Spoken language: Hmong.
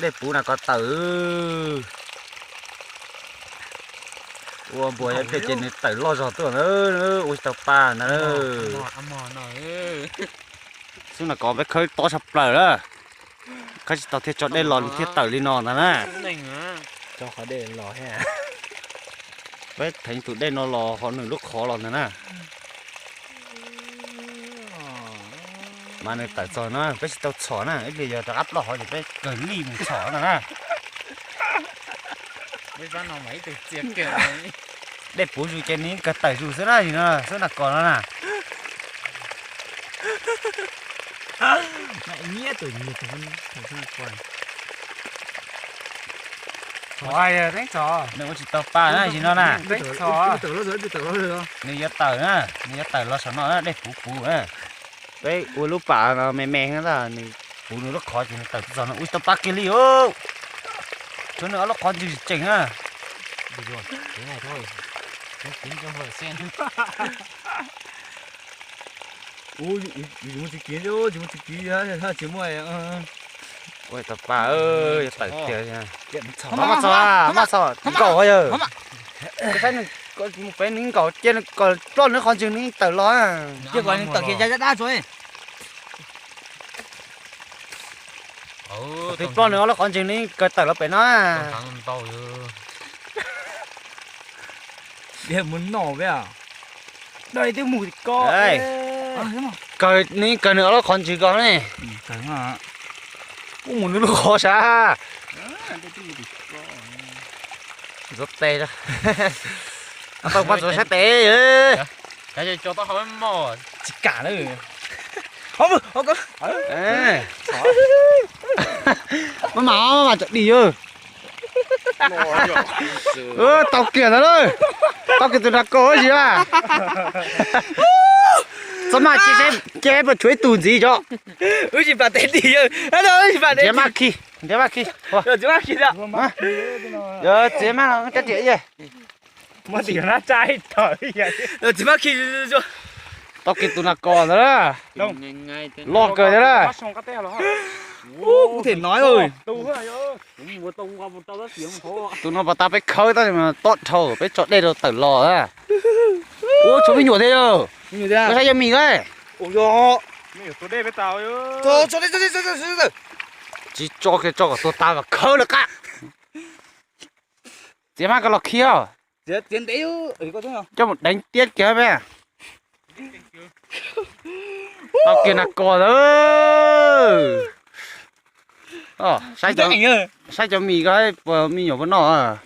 Dej puv na koj tawm. Ua npuas yog pliag ces nws tawm loj zog tuaj na, ua tsis tau pa ntag na. Xub na kov peb khawb tob tshaj plaws na, khawb tsis tau thiaj tso dej los nws thiaj tawm li no ntag na. Peb theev tus dej no los hov nws lub qhov los ntag na. Mas nws tawm txog na peb tsis tau txhom na, ib pliag yog rov qab ploj hov ces peb kawg li mus txhom ntag na. Dej puv zus ces nws kawg tawm zus xwb na, xwb na kov no na. Nws ua tsis tau pa na, yim no na. Nws yuav tawm na, nws yuav tawm los saum no na, dej puv puv na. Peb ua lub pam no me me, nws puv nws lub qhov ces nws tawm txog no ua tsis tau pa kiag li os. Tshuav nws ob lub qhov ntswg tseem na. Ua tsis tau pa, yuav tawm tiag. Maj txog, maj txog, nkaus yawg. Saib nws, mus pem nws nkaus cia nws kom ploj nws qhov ntswg nws tawm los. Twb ploj nws ob lub qhov ntswg nws kawg tawm los pem no. Kawg, nws kawg nws ob lub qhov ntswg ko ne. Ub, mus nws lub qhov sav. Ntxuav tes, tau pab txuav sab tes. Maj mam, maj mam tsom dim yawg. Tau kiag ntawd lawm. Tau kiag tus nas kos ib si a. Txhob maj, cia puas tshuav ib tug ntxiv tso. Nrhiav maj khi, nrhiav maj khi. Yog txiav maj no cab riam ye. Tau kiag tus nas kos ntawd na. Loj kawg thiab na. Kuv them no, tus no pas tas peb khawb tab sis mas tob dhau peb tso dej rau tawm los na. Ua tshuav me nyuam thiab yog. Koj saib yog mis a. Tsis tso kiag, tso kom tuag tas mas khawb lawm qab. Txiav maj koj los khi os. Coj mus deev tiab kiag peb. Tau kiag nas kos lawm. Saib cov mis ko puas me nyuam puas noj.